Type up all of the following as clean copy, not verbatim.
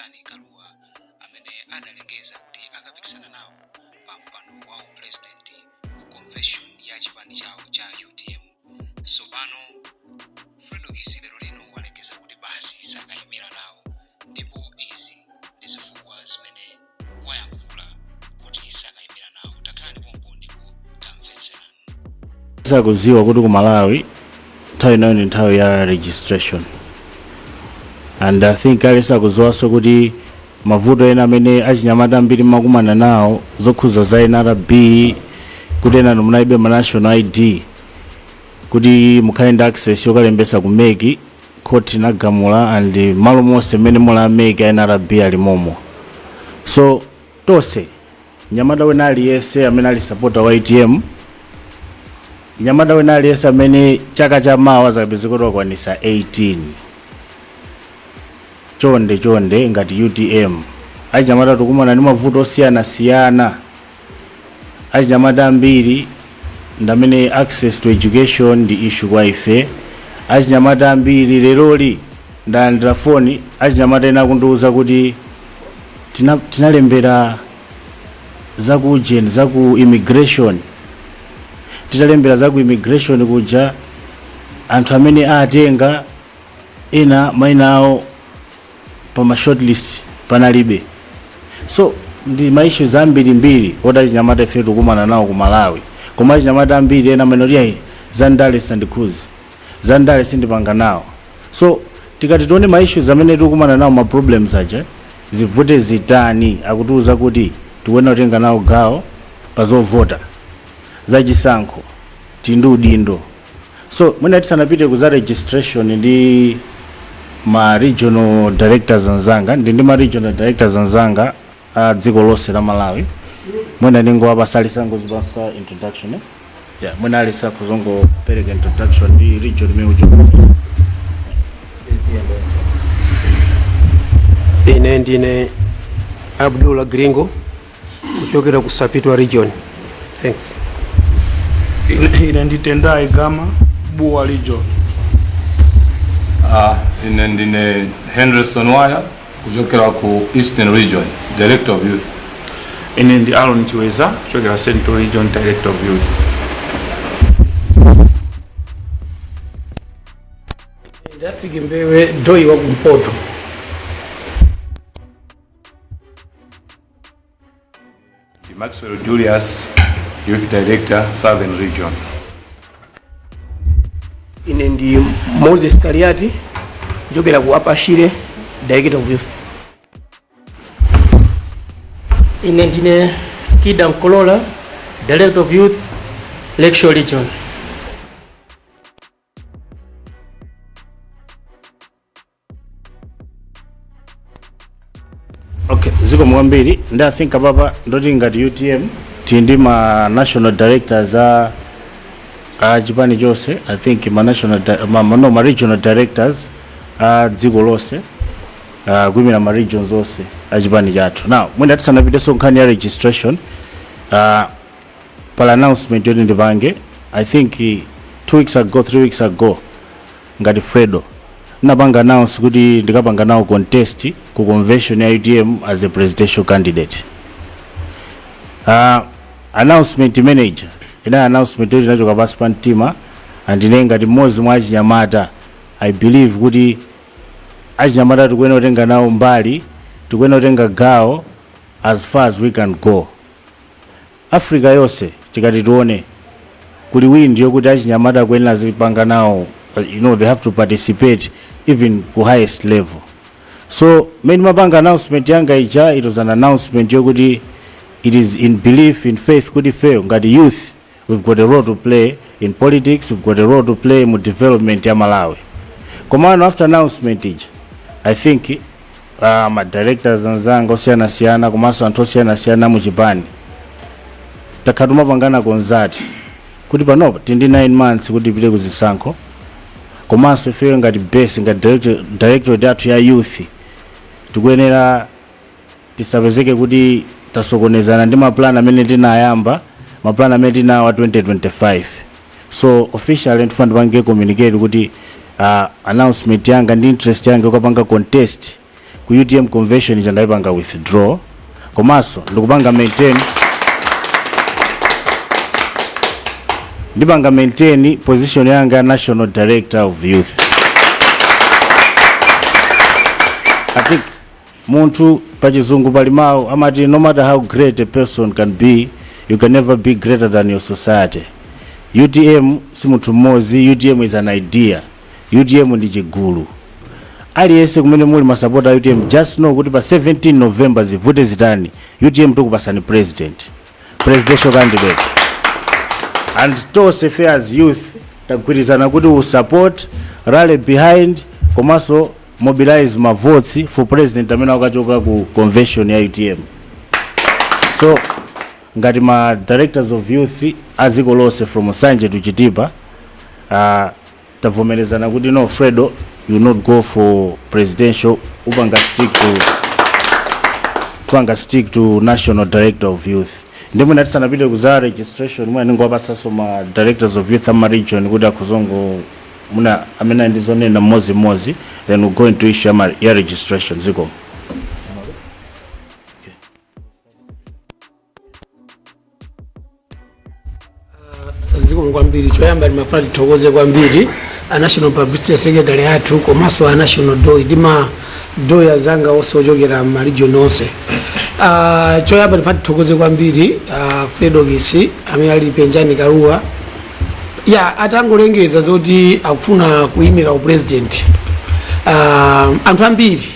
Lindani Kalua amene adalengeza kuti akapikisana nawo pa mpando wa upresident ku convention ya chipani chawo cha UTM. Tsopano Fredokiss lero lino walengeza kuti basi sakayimira nawo, ndipo izi ndi zifukwa zimene wayankhula kuti sakayimira nawo. Takhalani pompo ndipo tamvetserani. Sakudziwa kuti ku Malawi nthawi inayo ndi nthawi ya registration, and I think aliyense akudziwanso kuti mavuto ena amene achinyamata ambiri makumana nawo zokhuza za NRB, kuti ena munalibe ma national ID kuti mukhale ndi access yokalembesa ku MEC. Court inagamula and malo monse mmene muli a MEC, a NRB ali momo. So tonse, mnyamata wina aliyense amene ali supporter wa UTM, mnyamata wina aliyense amene chaka cha mawa zakapezeka kuti wakwanisa 18, chonde chonde, ngati UTM, achinyamata tikumana ndi mavuto osiyanasiyana. Achinyamata ambiri ndamene access to education ndi issue kwa ife. Achinyamata ambiri, leroli ndalandira foni, achinyamata ena akundiwuza kuti tinalembera zaku jen zaku immigration. Titalembera zaku immigration kuja, anthu amene atenga ena mayina awo pa ma shortlist panalibe. So ndi ma issues ambirimbiri oti achinyamata ife tikumana nawo ku Malawi. Koma achinyamata ambiri ena amene kuti, "Ayi, zandale sandikhuzi, zandale sindipanga nawo." So tikati tione ma issues amene tikukumana nawo, ma problems aja, zivute zitani, akutiuza kuti tikuyenera kutenga nawo gawo pa zovota, zachisankho, tili ndi udindo. So mwina tisanapite ku za registration ndi ma regional directors anzanga, ndi ma regional directors anzanga a dziko lonse la Malawi, mwina ndingowapasa alisango zipasa introduction, eh? Yeah, mwina alisakho zongopereka introduction ndi region imene uchoka. Ine ndine Abdullah Gringo kuchokera ku Sapitwa Region. Thanks. Ine ndi Tendai Gama, Bua Region. Ah, ine ndine Henderson Waya kuchokera ku Eastern Region, Director of Youth. Ine ndi Aaron Chiweza kuchokera Central Region, Director of Youth. Ndafike Mbewe, DOY wa kumpoto. Maxwell Julius, Youth Director, Southern Region. Ine ndi Moses Kaliati kuchokera ku Upper Shire, Director of Youth. Ine ndine Kida Nkolola, Director of Youth, Lakeshore Region. Okay, zikomo kwambiri. Ndi I think apapa ndoti ngati UTM tili ndi ma national directors a chipani chonse. I think ma national no, ma regional directors a dziko lonse, kuyimira ma regions onse a chipani chathu. Now mwina tisanapitenso nkhani ya registration, pala announcement yoti ndipange. I think 2 weeks ago, 3 weeks ago, ngati Fredo ndinapanga announce kuti ndikapanga nawo contest ku convention ya UTM as a presidential candidate. Announcement manager ina announcement yoti inachoka pansi pa mtima, and ine ngati mmodzi mwa achinyamata, I believe kuti achinyamata tikuyenera kutenga nawo mbali, tikuyenera kutenga gawo as far as we can go. Africa yonse tikati tione, kuli wind yokuti achinyamata akuyenera azipanga nawo, they have to participate even ku highest level. So mene mapanga announcement yanga ija, it was an announcement yokuti it is in belief, in faith kuti ifeyo ngati youth, we've got a role to play in politics, we've got a role to play mu development ya Malawi. Komano after announcement ija, I think ma directors anzanga osiyanasiyana komanso anthu osiyanasiyana mu chipani takhala tumapangana consult kuti panopa tili ndi 9 months kuti tipite kuzisankho, komanso ifeyo ngati base, ngati directorate yathu ya youth, tikuyenera tisapezeke kuti tasokonezana ndi maplan amene tinayamba, maplan amene tinawa 2025. So officially ndifuna ndipange communicate kuti announcement yanga ndi interest yanga yokapanga contest Ku UTM convention ija ndayipanga withdraw, komanso ndikupanga maintain, ndipanga maintain position yanga ya national director of youth. I think munthu, pachizungu pali mawu amati, "No matter how great a person can be, you can never be greater than your society." UTM si munthu mmodzi. UTM is an idea. UTM ndi chigulu. Aliyense kumene muli masapota a UTM, just know kuti pa 17 November, zivute zitani, UTM tikupasani president, presidential candidate. And tonse ife as youth tagwirizana kuti we support, rally behind, komanso mobilize ma votes for president amene akachoka ku convention ya UTM. So ngati ma directors of youth aziko lonse from Nsanje to Chitipa, tavomerezana kuti no, Fredo, you not go for presidential, upanga stick to national director of youth. Ndi mwina tisanapite kuza registration, mwina ningowapasanso ma directors of youth ama region kuti akhuzongo muna amene ali ndi zonena mmodzi, then we'll go into issue ya registration. Zikomo. Zikomo kwambiri. Choyamba ndimafuna tithokoze kwambiri a national publicity secretary athu, komanso a national DOY ndi ma DOY azanga onse ochokera ma region onse. Choyamba ndimafuna tithokoze kwambiri Fredokiss amene ali Penjani Kaluwa ya atangolengeza zoti akufuna kuyimira upresident, anthu ambiri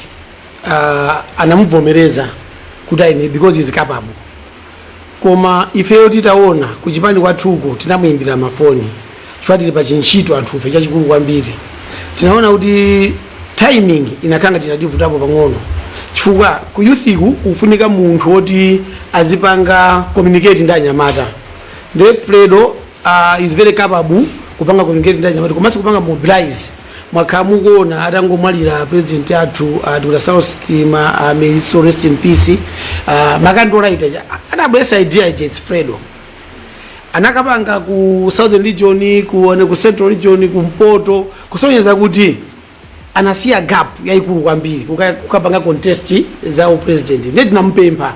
anamuvomereza kuti ayimire because he is capable. Koma ifeyo titaona kuchipani kwathuko, tinamuyimbira mafoni chifukwa tili pa chintchito anthufe chachikulu kwambiri. Tinaona kuti timing inakhanga tinativutapo pang'ono, chifukwa ku youthiku kufunika munthu woti azipanga communicate ndi anyamata. Ndiye Fredo is very capable kupanga communicate ndi anyamata komanso kupanga mobilize. Mwakhala mukuona atangomwalira president athu, Dr. Saulos Chilima, may his soul rest in peace, ma candlelight anabweretsa idea ija, it's Fredo. Anakapanga ku southern region, ku central region, kumpoto, kusonyeza kuti anasiya gap yayikulu kwambiri kukapanga contest za upresident. Ndiye tinampempha,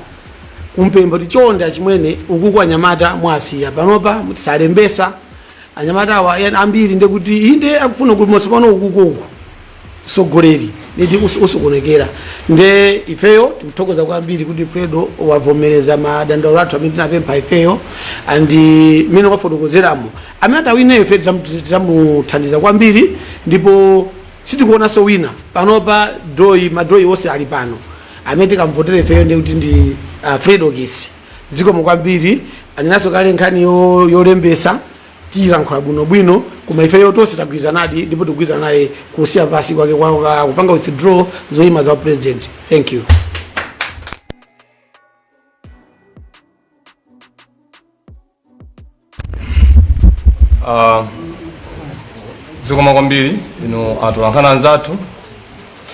kumpempha kuti chonde achimwene, ukuku anyamata mwasiya panopa, tisalembesa anyamata awa ambiri, ndekuti inde akufuna kuti motsopano ukukuku sogoleri niti usokonekera. Nde ifeyo tikuthokoza kwambiri kuti Fredo wavomereza madandaulo athu amene tinapempha ifeyo, and mmene wafotokozeramo, amene atawine ife tidzamuthandiza kwambiri. Ndipo sitikuonanso wina panopa. DOY, maDOY onse ali pano, amene tikamvotere ifeyo ndi kuti ndi Fredokiss. Zikomo kwambiri. Anenaso kale nkhani yolembesa, tilankhula bwinobwino, koma ifeyo tonse tagwirizanadi ndipo tikugwirizana naye kusiya pasi kwake kupanga withdraw zoyima za president. Thank you. Zikomo kwambiri inu atolankhani anzathu,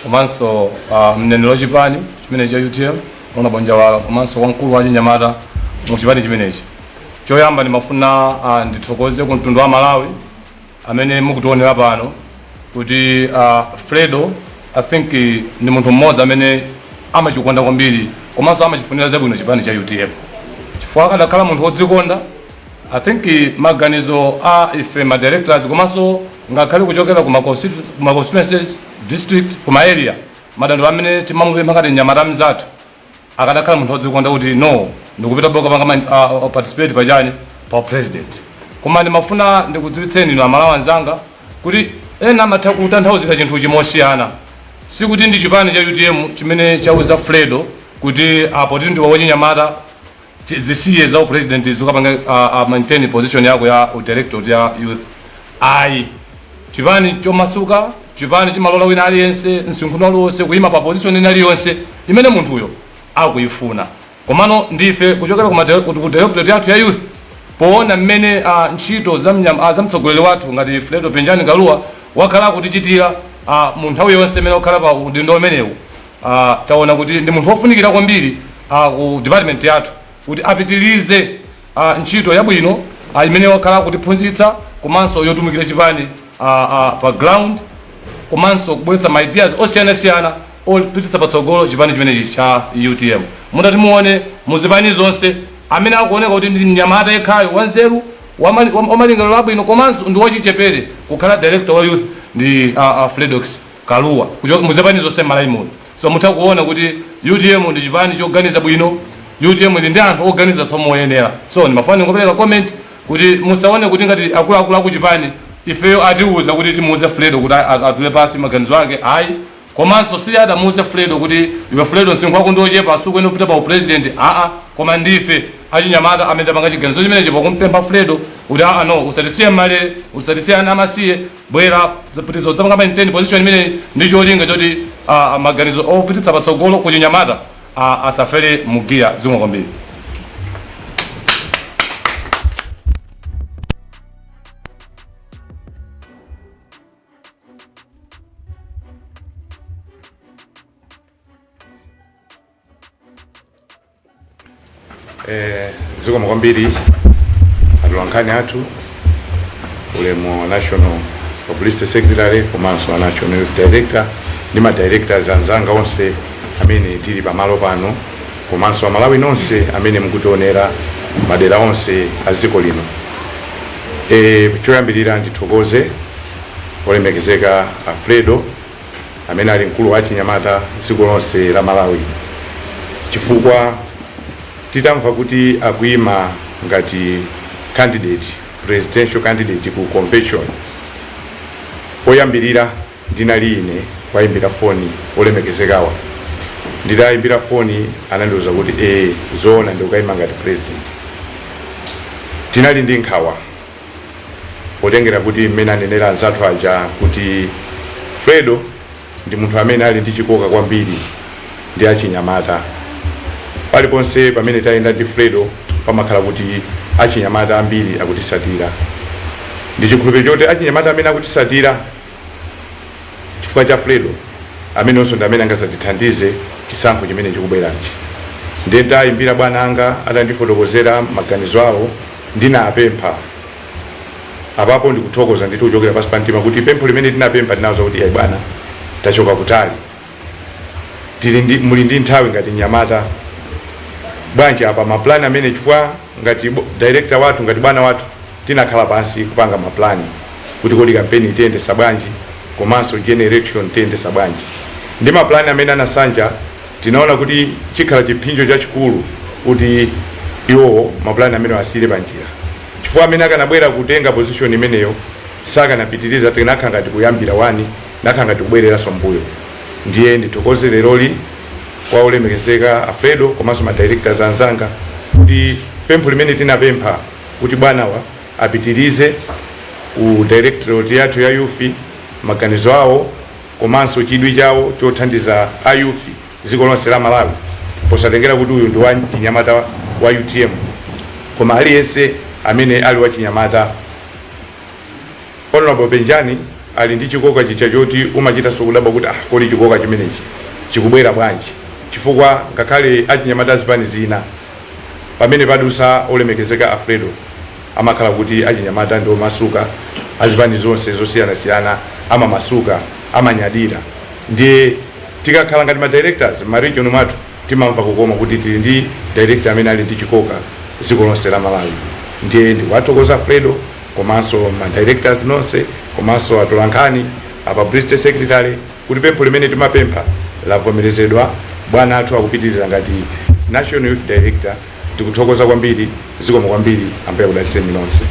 komanso mneneri wa chipani chimene cha UTM ona Bwanjawala, komanso wamkulu wa chinyamata mu chipani chimenechi. Choyamba ndimafuna ndithokoze ku mtundu wa Malawi amene mukutionera pano kuti Fredo, I think, ndi munthu mmodzi amene amachikonda kwambiri komanso amachifunira zabwino chipani cha UTM, chifukwa akadakhala munthu wodzikonda, I think maganizo a ife ma directors, komanso ngakhale kuchokera kuma constituencies, district, kuma area, madandaulo amene timamupempha ngati mnyamata mzathu, akadakhala munthu wodzikonda kuti no, ndikupita boka panga participate pachani, pa president. Koma ndimafuna ndikudziwitseni inu Amalawi anzanga kuti ena amatha kutanthauzira chinthu chimosiyana. Sikuti ndi chipani cha UTM chimene chauza Fredo kuti apo tili ndi wachinyamata, zisiye za upresident, zikapanga maintain position yako ya director ya youth. Ayi, chipani chomasuka, chipani chimalola wina aliyense, msinkhu aliwonse, kuyima pa position ina iliyonse imene munthuyo akuyifuna. Komano ndife kuchokera ku directorate yathu ya youth, poona mmene ntchito za mtsogoleri wathu ngati Fredo Penjani Kaluwa wakhala akutichitira mu nthawi yonse imene wakhala pa udindo umenewu, taona kuti ndi munthu wofunikira kwambiri ku department yathu kuti apitirize ntchito yabwino imene wakhala akutiphunzitsa, komanso yotumikira chipani pa ground, komanso kubweretsa ma ideas osiyanasiyana. Opititsa patsogolo chipani chimenechi cha UTM. Mutati muone muzipani zonse, amene akuoneka kuti ndi mnyamata yekhayo wanzeru, wamalingaliro abwino komanso ndi wachichepere kukhala director wa youth ndi Fredox Kaluwa muzipani zonse m'Malawi muno. So mutha kuona kuti UTM ndi chipani choganiza bwino, UTM ili ndi anthu oganiza moyenera. So ndimafuna ndingopereka comment kuti musaone kuti ngati akuluakulu akuchipani ifeyo atiuza kuti timuuze Fredo kuti atule pasi maganizo ake, ayi. Komanso si adamuuze Fredo kuti iwe Fredo, msinkhu wako ndi ochepa, sukuyenda kupita pa upresident, aa. Koma ndife achinyamata amene tapanga chiganizo chimenechi pokumpempha Fredo kuti aa, no, usatisiye mmale, usatisiye ana amasiye, bwera tizodzapanga maintain position imeneyi ndi cholinga choti maganizo opititsa patsogolo kuchinyamata asafere mugiya. Zikomo kwambiri. Zikomo kwambiri atolankhani athu, ulemu wa national publicity secretary komanso a national youth director ndi ma directors anzanga onse amene tili pamalo pano, komanso Amalawi nonse amene mukutionera madera onse a dziko lino. Choyambirira ndithokoze olemekezeka Alfredo amene ali mkulu wa chinyamata dziko lonse la Malawi, chifukwa titamva kuti akuyima ngati candidate, presidential candidate ku convention, oyambirira ndinali ine kuwayimbira foni olemekezekawa. Nditayimbira foni anandiuza kuti zoona, ndikukayima ngati president. Tinali ndi nkhawa potengera kuti mmene anenera anzathu aja kuti Fredo ndi munthu amene ali ndi chikoka kwambiri ndi achinyamata. Paliponse pamene tayenda ndi Fredo pamakhala kuti achinyamata ambiri akutisatira, ndi chikhulupiriro choti achinyamata amene akutisatira chifukwa cha Fredo amenenso ndi amene angazatithandize chisankho chimene chikubwerachi. Ndiye ndayimbira bwana anga, atandifotokozera maganizo awo ndinapempha. Apapo ndikuthokoza ndithu kuchokera pansi pa mtima kuti pempho limene tinapempha, tinawuza kuti ayi bwana, tachoka kutali, tili ndi muli ndi nthawi ngati mnyamata, bwanji apa maplani amene, chifukwa ngati director wathu, ngati bwana wathu, tinakhala pansi kupanga maplani kuti kodi kampeni tiyendesa bwanji komanso general election tiyendesa bwanji. Ndi maplani amene anasanja, tinaona kuti chikhala chiphinjo chachikulu kuti iwowo maplani amene asiyire panjira, chifukwa amene akanabwera kutenga position imeneyo sakanapitiriza, tinakhala ngati kuyambira wani, nakhala ngati kubwereranso mbuyo. Ndiye ndithokoze leroli kwa olemekezeka Alfredo komanso ma directors anzanga kuti pempho limene tinapempha kuti bwanawa apitirize ku directorate yathu ya youth, maganizo awo komanso chidwi chawo chothandiza a youth dziko lonse la Malawi, posatengera kuti uyu ndi wa chinyamata wa UTM, koma aliyense amene ali wa chinyamata. Honorable Penjani ali ndi chikoka chicha choti umachitanso kudabwa kuti ah, kodi chikoka chimenechi chikubwera bwanji? Chifukwa ngakhale achinyamata azipani zina, pamene padusa olemekezeka Alfredo amakhala kuti achinyamata ndi omasuka, azipani zonse zosiyanasiyana amamasuka, amanyadira. Ndiye tikakhala ngati ma directors ma region mwathu timamva kukoma kuti tili ndi director amene ali ndi chikoka dziko lonse la Malawi. Ndiye ndikuwathokoza Alfredo komanso ma directors nonse komanso atolankhani, a publicity secretary, kuti pempho limene timapempha lavomerezedwa, bwana athu akupitiriza ngati national youth director. Tikuthokoza kwambiri, zikomo kwambiri, Ambuye akudalitseni nonse.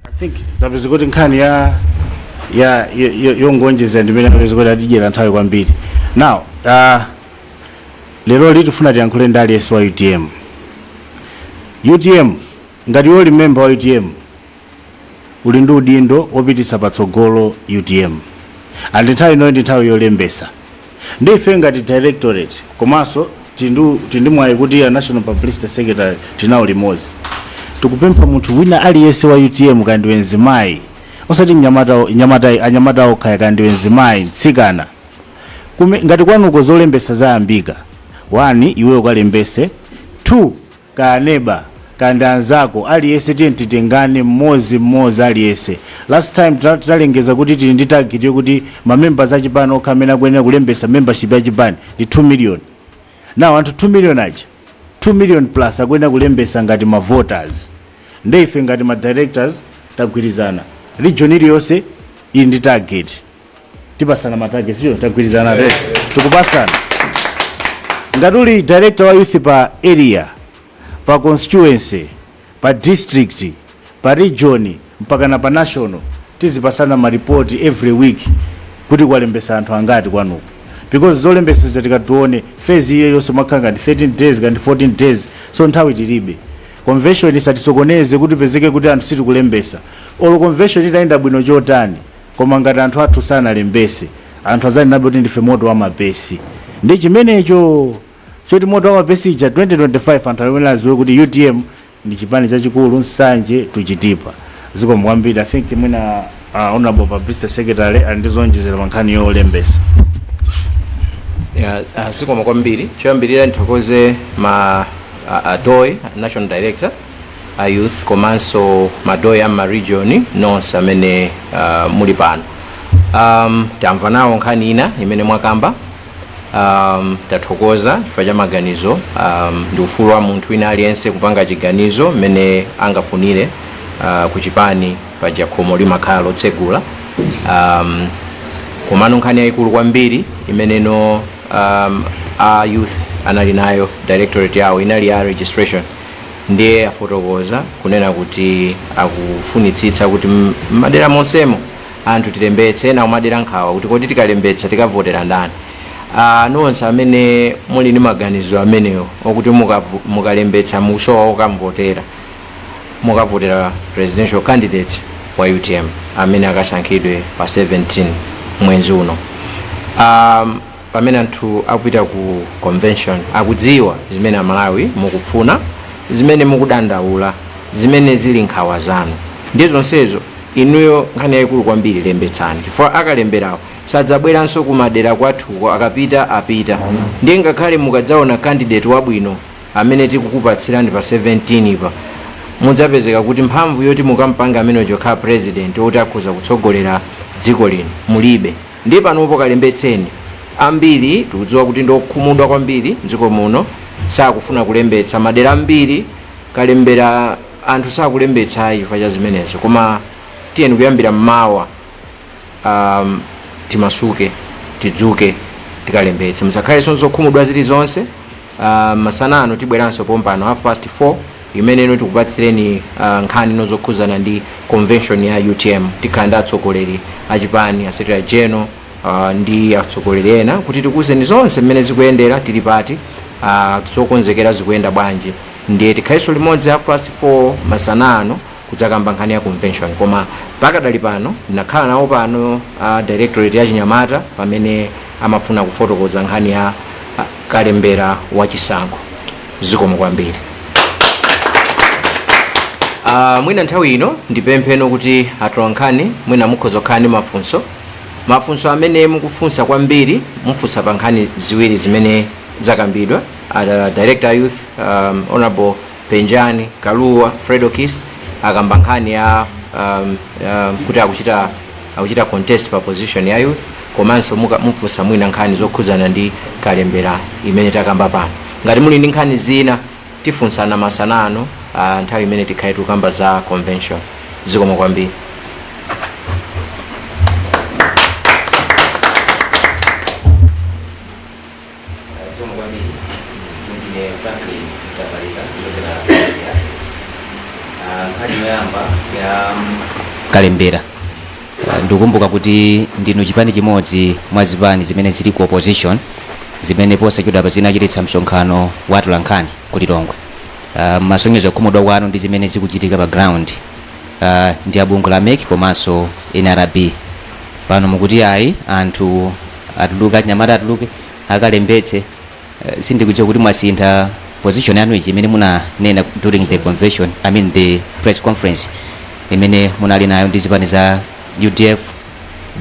I think tapeza kuti nkhani ya yongonjeza ndimene tapeza kuti atidyera nthawi kwambiri. Now lero litifuna tiyankhule ndi aliyense wa UTM. UTM, ngati iwe uli member wa UTM, uli ndi udindo wopititsa patsogolo UTM, and nthawi inoyo ndi nthawi yolembesa. Ndi ife ngati directorate komanso tindi mwayi kuti ya national publicity secretary tinawo limodzi, tikupempha munthu wina aliyense wa UTM, kaya ndiwe mzimayi, osati mnyamata, nyamata, anyamata okha, kaya ndiwe mzimayi, mtsikana, ngati kwanuko zolembesa zayambika, one, iwe ukalembese, two, kaya neba Kandi anzako aliyense, tiye titengane mmodzi mmodzi aliyense. Last time tinalengeza kuti tili ndi target yokuti ma members achipani okha amene akuyenera kulembesa membership ya chipani ndi 2 million. Now anthu 2 million aja, 2 million plus, akuyenera kulembesa ngati ma voters. Nde ife ngati ma directors tagwirizana, region iliyonse ili ndi target, tipasana ma target, siyo? Tagwirizana te, tikupasana. Ngati uli director wa youth pa area, pa constituency, pa district, pa region, mpaka na pa national, tizipasana maripoti every week kuti kwalembesa anthu angati kwanuko, because zolembeseza tikatione phase iyo yonse makhala ngati 13 days ngati 14 days, so nthawi tilibe. Convention isatisokoneze kuti pezeke kuti anthu sitikulembesa. Olo convention itayenda bwino chotani, koma ngati anthu athu sanalembese, anthu azaninabe kuti ndife moto wa mapesi. Ndi chimenecho choti moto wa mapesi ija 2025, anthu amene aziwe kuti UTM ndi chipani chachikulu Nsanje to Chitipa. Zikomo kwambiri. I think mwina honorable publicity secretary ali ndi zonjezera pa nkhani yolembesa. Yeah, zikomo kwambiri. Choyambirira ndithokoze ma adoi national director a youth komanso madoi ama region nonse amene muli pano. Tamva nawo nkhani ina imene mwakamba. Tathokoza chifukwa cha maganizo. Ndi ufulu wa munthu wina aliyense kupanga chiganizo mmene angafunire. Kuchipani paja khomo limakhala lotsegula. Komano nkhani yayikulu kwambiri imeneno a youth anali nayo, directorate yawo, inali ya registration. Ndiye afotokoza kunena kuti akufunitsitsa kuti m'madera monsemo anthu tilembetse. Ena kumadera nkhawa kuti kodi tikalembetsa tikavotera ndani? Nonse amene muli ndi maganizo amenewo okuti mukalembetsa mukusowa okamvotera, mukavotera presidential candidate wa UTM amene akasankhidwe pa 17 mwezi uno. Pamene anthu akupita ku convention, akudziwa zimene Amalawi mukufuna, zimene mukudandaula, zimene zili nkhawa zanu, ndi zonsezo. Inuyo nkhani yayikulu kwambiri, lembetsani, chifukwa akalemberawo sadzabweranso kumadera kwathuko. Akapita apita. Ndiye ngakhale mukadzaona candidate wabwino amene tikukupatsirani pa 17 pa, mudzapezeka kuti mphamvu yoti mukampanga amene chokhala president woti akhoza kutsogolera dziko lino mulibe. Ndiye panopo kalembetseni. Ambiri tikudziwa kuti ndiokhumudwa kwambiri mdziko muno, sakufuna kulembetsa. Madera ambiri kalembera anthu sakulembetsa chifukwa cha zimenezo. Koma tiyeni kuyambira mmawa timasuke, tidzuke, tikalembetse. Musakhalenso zokhumudwa zilizonse. Masana ano tibweranso pompano 4:30 imeneno tikupatsireni nkhani ino zokhuzana ndi convention ya UTM. Tikhala ndi atsogoleri achipani, a secretary general ndi atsogoleri ena kuti tikuwuzeni zonse mmene zikuyendera, tili pati, zokonzekera zikuyenda bwanji. Ndiye tikhalenso limodzi 4:30 masana ano kudzakamba nkhani ya convention. Koma pakadali pano ndinakhala nawo pano directorate ya chinyamata pamene amafuna kufotokoza nkhani ya kalembera wa chisankho. Zikomo kwambiri. Mwina nthawi ino ndipempheno kuti atolankhani mwina mukhoza kukhala ndi mafunso. Mafunso amene mukufunsa kwambiri, mufunsa pa nkhani ziwiri zimene zakambidwa. Director youth, honorable Penjani Kaluwa Fredokiss, akamba nkhani ya kuti akuchita contest pa position ya youth, komanso mufunsa mwina nkhani zokhuzana ndi kalembera imene takamba pano. Ngati muli ndi nkhani zina, tifunsana masana ano nthawi imene tikhale tikukamba za convention. Zikomo kwambiri. Zikomo kwambiri. Ndine Franklin Mtabalika kuchokera Zambia. Nkhani yoyamba ya kalembera. Ndikukumbuka kuti ndinu chipani chimodzi mwa zipani zimene zili ku opposition zimene posachedwapa zinachititsa msonkhano wa atolankhani ku Lilongwe. Masonyezo kukhumudwa kwanu ndi zimene zikuchitika pa ground ndi abungwe la MEC komanso NRB. Pano mukuti ayi, anthu atuluke, achinyamata atuluke akalembetse. Sindikudziwa kuti mwasintha position yanu iji imene munanena during the convention, I mean the press conference imene munali nayo ndi zipani za UDF,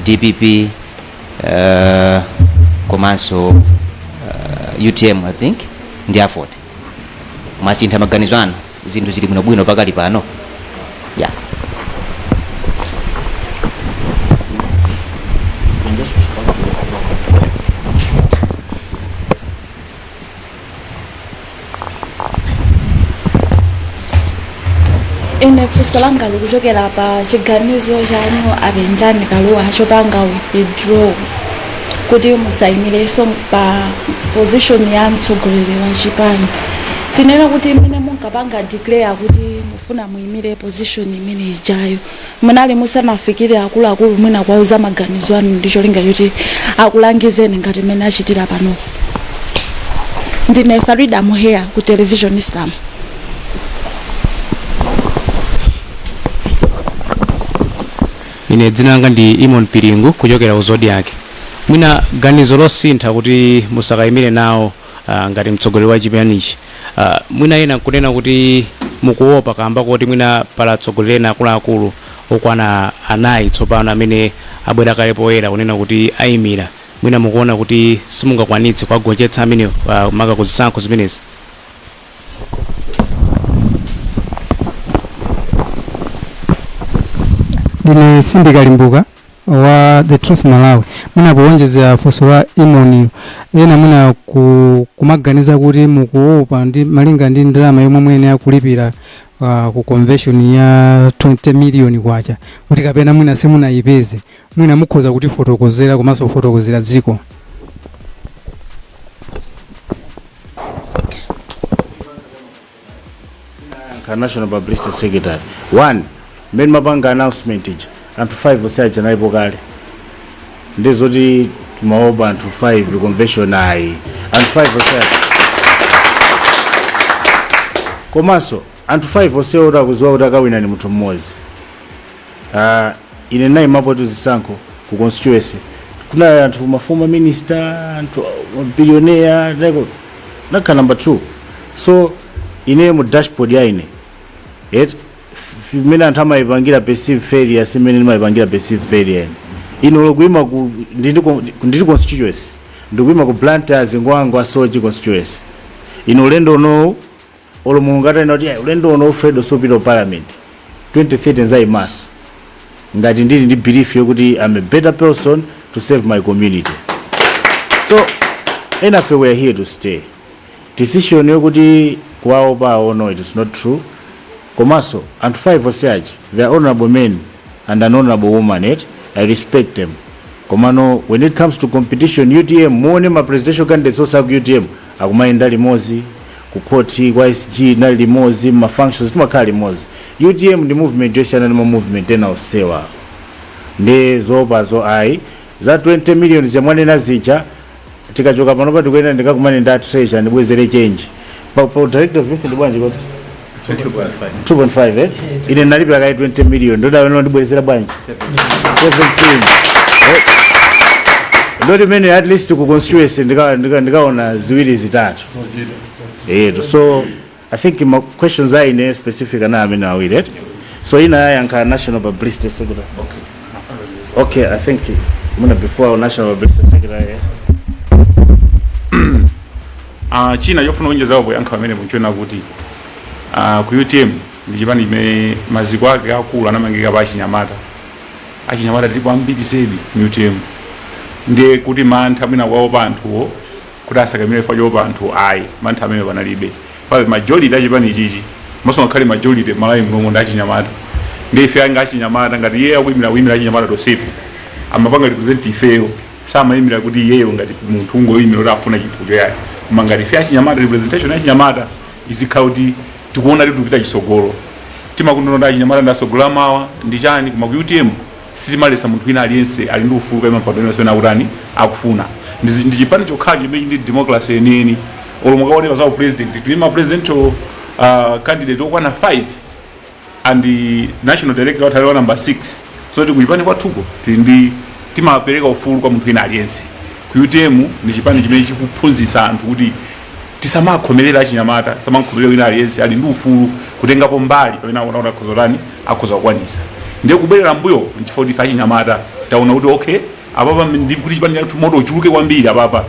DPP, komanso UTM, I think, ndi AFORD. Mwasintha maganizo anu? Zinthu zili bwinobwino pakali pano ya. Ine funso langa likuchokera pa chiganizo chanu a Penjani Kalua chopanga withdraw kuti musayimirenso pa position ya mtsogoleri wa chipani. Tinene kuti mmene munkapanga declare kuti mufuna muyimire position imene ijayo, munali musanafikire akuluakulu mwina kuwauza maganizo anu ndi cholinga choti akulangizeni ngati mmene achitira pano? Ndine Farida Muheya ku Television Islam. Ine dzina langa ndi Imon Piringu kuchokera ku Zodiak. Mwina ganizo losintha kuti musakayimire nawo ngati mtsogoleri wa chipanichi, mwina ena nkunena kuti mukuopa kamba kuti mwina pala atsogoleri ena akuluakulu okwana anayi tsopano amene abwera kale poyera kunena kuti ayimira, mwina mukuona kuti simungakwanitse kuwagonjetsa amenewo maka kuzisankho zimenezi? Ndine Sindikalimbuka wa The Truth Malawi. Mwina powonjezera funso la Imoni, ena mwina kumaganiza kuti mukuopa ndi malinga ndi ndalama yomwe muyenera kulipira ku convention ya 20 million kwacha, kuti kapena mwina simunayipeze. Mwina mukhoza kutifotokozera komanso kufotokozera dziko. Ka national publicity secretary one, mmene mapanga announcement ija, anthu 5 onse aja analipo kale. Ndizoti timaopa anthu 5 convention, ayi, anthu 5 onse aja. Komanso anthu 5 onse oti akuziwa kuti akawina ni munthu mmodzi. Ine nayimapo zisankho ku constituency, kunali anthu ma former minister, anthu billionaire, nakhala number 2. So ine mu dashboard ya ine yet imene anthu amayipangira perceive failure, simene ndimayipangira perceive failure. Ine ine lokuima ku ndili constituency, ndikuyima ku Blantyre Zingwangwa Soche constituency. Ine ulendo unowu, olo Mulungu atanena kuti, "Ayi, ulendo uno Fredo sopita ku parliament," 2030 nzayimaso ngati ndili ndi belief yokuti I'm a better person to serve my community. So enafe, we are here to stay. Decision yokuti kuwaopawo, no, it is not true. Komanso anthu 5 onse aja, they are honorable men and an honorable woman, it I respect them. Komano when it comes to competition, UTM, muone ma presidential candidates onse aku UTM akumayenda limodzi ku court kwa SG, nali limodzi ma functions, timakhala limodzi. UTM ndi movement yosiyana ndi ma movement ena onsewa. Ndi zopazo, ayi. Za 20 million zamwanena zija, tikachoka panopa tikuyenda ndikakumane ndi treasurer, ndibwezere change pa director of youth. Ndi bwanji kodi? 2.5, eh? Ine nalipira kayi 20 million, ndoda ndibwezera bwanji 17, eh? Ndoti mene at least ku constituency ndikaona ziwiri zitatu yetu. So I think ma questions aine specific ana amene awiri, eh? So ina yayankha national publicity secretary. Okay, I think muna before our national publicity secretary, eh? China chofuna kuonjezapo poyankha pamene munchiona kuti ku UTM ndi chipani chimene maziko ake akulu anamangika pa achinyamata. Achinyamata tilipo ambiri zedi mu UTM. Ndiye kuti mantha mwina kuwaopa anthuwo kuti asakamire chifukwa choopa anthu, ayi, mantha amene panalibe. Fa majority achipani ichichi, maso ngakhale majority Malawi munomo ndi achinyamata. Ndiye ife anga achinyamata, ngati iye akuyimira, kuyimira achinyamata tonsefe, amapanga represent ifeyo. Samayimira kuti iyeyo ngati munthu ungoyimira kuti afuna chinthu choyayi, koma ngati ife achinyamata, representation ya achinyamata izikhala kuti tikuona kuti tikupita chitsogolo. Timakondana ndi achinyamata, ndi asogolo amawa ndi chani. Koma ku UTM sitimalesa munthu wina aliyense, ali ndi ufulu kayima mpando wina wina akutani akufuna. Ndi chipani chokhacho chimene ndi democracy yeniyeni. Olo mukaoneka za president, tili ma presidential candidate okwana 5 and the national director wathu ali wa number 6. So kuti kuchipani kwathuko tili ndi timapereka ufulu kwa munthu wina aliyense. Ku UTM ndi chipani chimene chikuphunzitsa anthu kuti tisamakhomerera achinyamata, tisamakhomerera wina aliyense, ali ndi ufulu kutengapo mbali pamene akuona kuti akhoza kutani, akhoza kukwanisa. Ndiye kubwerera mbuyo nchifukwa kuti ife achinyamata taona kuti okay, apapa ndi kuti chipani chathu moto uchuluke kwambiri, apapa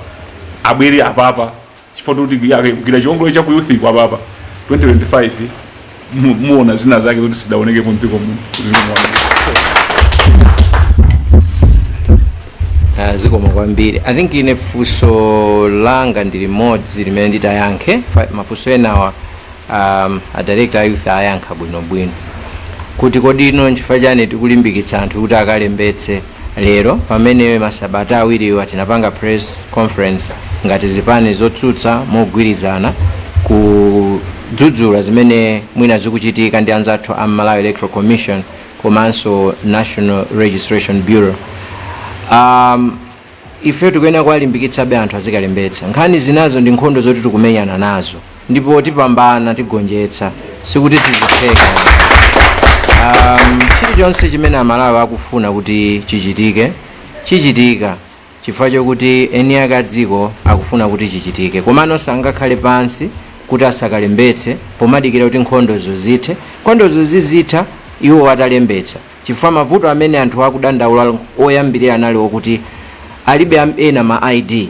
abwere apapa, chifukwa kuti kugwira chiongolo cha ku youth kwa apapa 2025. Muona zina zake zoti sidaoneke mu dziko muno. Zikomo. Zikomo kwambiri. I think ine funso langa ndi limodzi limene nditayankhe. Mafunso enawa a director a youth ayankha bwinobwino, kuti kodi ino nchifukwa chani tikulimbikitsa anthu kuti akalembetse lero pamene masabata awiriwa tinapanga press conference ngati zipani zotsutsa mogwirizana kudzudzula zimene mwina zikuchitika ndi anzathu a Malawi Electoral Commission komanso National Registration Bureau. Ife tikuyenera kuwalimbikitsabe anthu azikalembetsa. Nkhani zinazo ndi nkhondo zoti tikumenyana nazo ndipo tipambana, tigonjetsa, sikuti sizitheka. Chilichonse chimene Amalawi akufuna kuti chichitike chichitika, chifukwa chokuti eni ake a dziko akufuna kuti chichitike. Komano sangakhale pansi kuti asakalembetse pomadikira kuti nkhondozo zithe. Nkhondozo zizitha iwo atalembetsa, chifukwa mavuto amene anthu akudandaula oyambirira anali okuti alibe ena ma ID,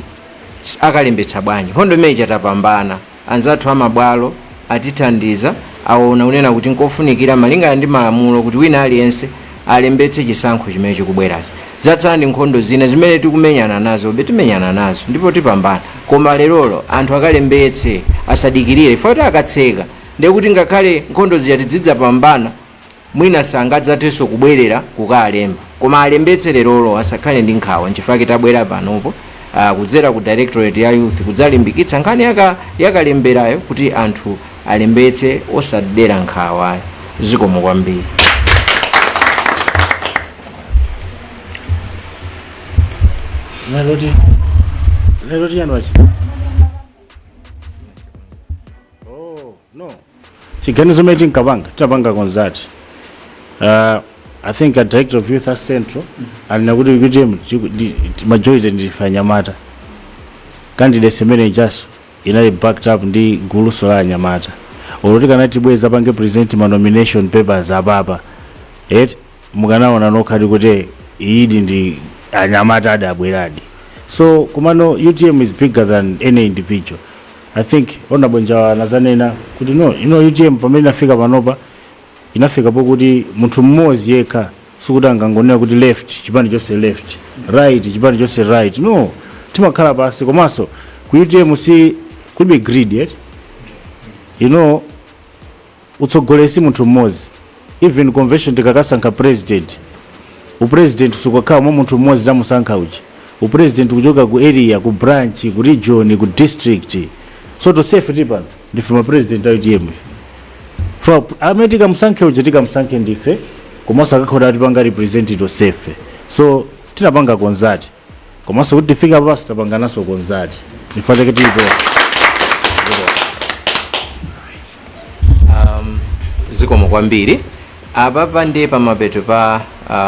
akalembetsa bwanji? Nkhondo imeneyi chatapambana, anzathu amabwalo atithandiza, aona kunena kuti nkofunikira malingana ndi malamulo kuti wina aliyense alembetse chisankho chimene chikubwerachi. Zatsala ndi nkhondo zina zimene tikumenyana nazo, be timenyana nazo ndipo tipambana. Koma lerolo anthu akalembetse, asadikirire, chifukwa kuti akatseka ndiye kuti ngakhale nkhondo zija tizidzapambana, mwina sangadzathenso kubwerera kukalemba. Koma alembetse lerolo, asakhale ndi nkhawa. Nchifukwa tabwera panopo kudzera ku directorate ya youth kudzalimbikitsa nkhani yakalemberayo kuti anthu alembetse osadera nkhawa. Zikomo kwambiri. Lero tiyani wachi? Oh, no. Chiganizo chimene tinkapanga, tinapanga consult. I think a director of youth at Central anena kuti UTM majority ndife anyamata. Candidacy imene ijaso inali backed up ndi guluso la anyamata. Olo tikanati bweza pange present ma nomination papers apapa, eti mukanaona nokhadi kuti iyidi ndi anyamata adabweradi. So komano UTM is bigger than any individual. I think Honorable Njawala anazanena kuti no, UTM pamene inafika panopa inafika pokuti munthu mmodzi yekha sikuti angangonena kuti left chipani chonse left, right chipani chonse right. No, timakhala pasi. Komanso ku UTM si kulibe greed yet. Utsogoleri si munthu mmodzi. Even convention tikakasankha president, upresident sukakhala mwa munthu mmodzi tamusankha uja. Upresident kuchoka ku area, ku branch, ku region, ku district. So tonsefe tili pano ndife ma president a UTM ife. For amene tikamusankhe uja tikamusankhe ndife, komanso akakhala atipanga represent tonsefe. So tinapanga consult, komanso kuti tifike apa tapangananso consult, chifukwa chake tili tonse. Zikomo kwambiri. Apapa ndi pamapeto pa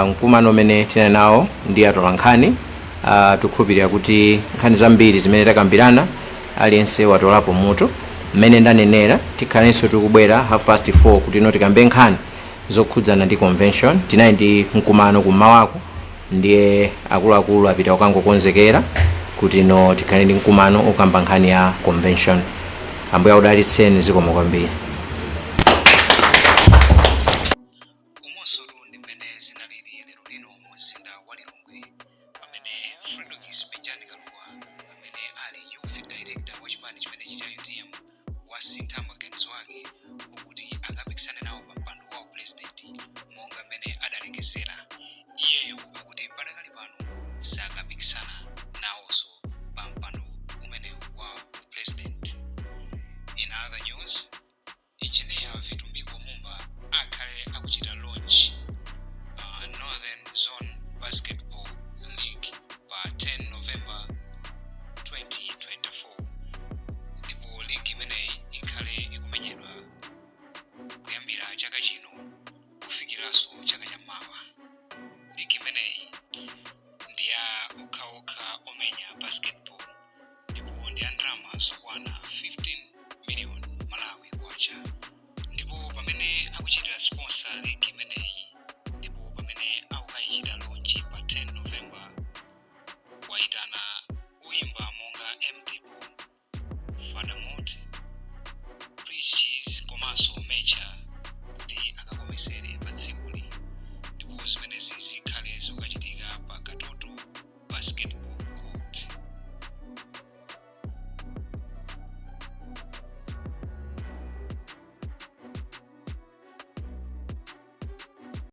mkumano umene tinali nawo ndi atolankhani. Tikukhulupirira kuti nkhani zambiri zimene takambirana aliyense watolapo mutu. Mmene ndanenera, tikhalenso tikubwera 4:30 kuti ino tikambe nkhani zokhudzana ndi convention. Tinali ndi mkumano kum'mawako, ndiye akuluakulu apita kukangokonzekera kuti ino tikhale ndi mkumano okamba nkhani ya convention. Ambuye akudalitseni. Zikomo kwambiri.